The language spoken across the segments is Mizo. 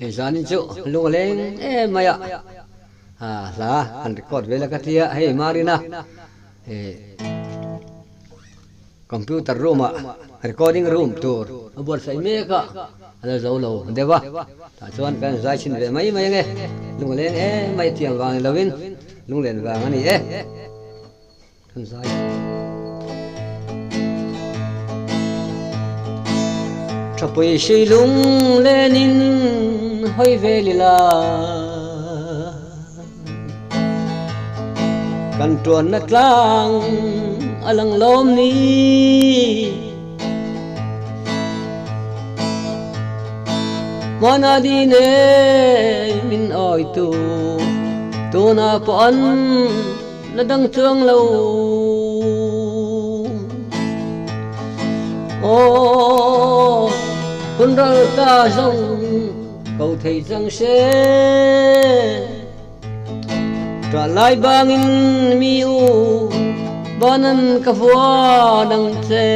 Hei zanin chu lung a leng em mai a, hla han record vel a ka tia, hei Marina computer room ah recording room tur a buatsaih mek a, a la zo lo deuh a, tah chuan kan zai chhin ve mai mai ange, lung a leng em mai thiam vang ni lovin lunglen vang a ni e. Kan zai. Thapui hrui lung lenin hawi vel ila. Kan tuanna tlang a lang lawm ni. Hmana dine min awitu tuna pawh an Na dang chuang lo. Aw, hun ral ta zawng ko thei chang se. Ṭah lai bangin mi u banan ka vuan ang che.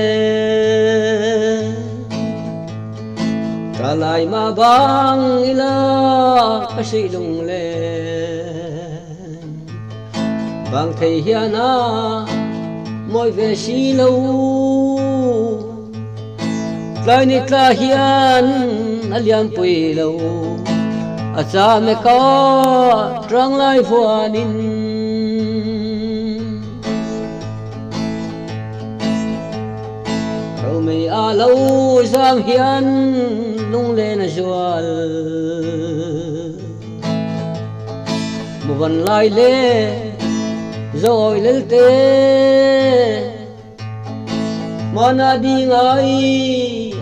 Ṭah lai ma bang ila ka sih lunglen. Vang thei hian a mawi ve si lo. Tlai ni tla hian a liampui lo. A chame ka tang lai vuanin. Romei a lo zam hian lunglen a zual. Muvan lai le zawi lel te Mana di ngai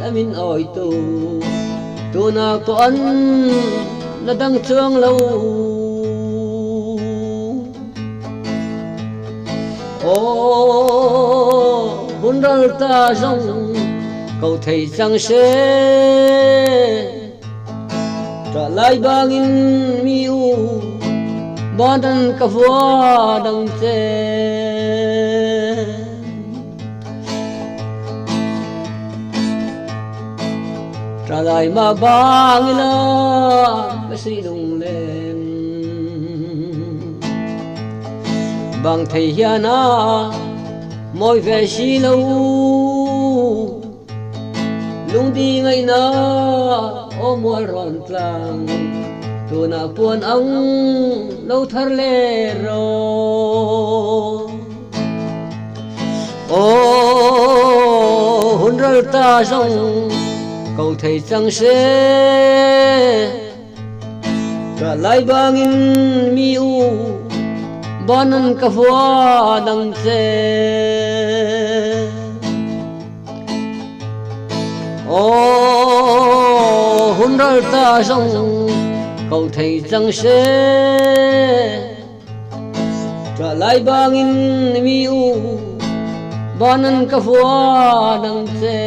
a min awi tu Tuna pawh an la dang chuang lo Aw hun ral ta zawng ko thei chang se. Ṭah lai bangin mi u banan ka vua dang che. Ṭah lai ma bang ila ka si lunglen. Bang thei hian a mawi ve si lo. Lungdi ngaihna aw mual rawn tlang, tunah puan ang lo thar leh rawh. Aw hun ral ta zawng ko thei chang se, Ṭah lai bangin mi u banan ka vuan ang che. Aw hun ral ta zawng ko thei chang se. Ṭah lai bangin mi u banan ka vuan ang che.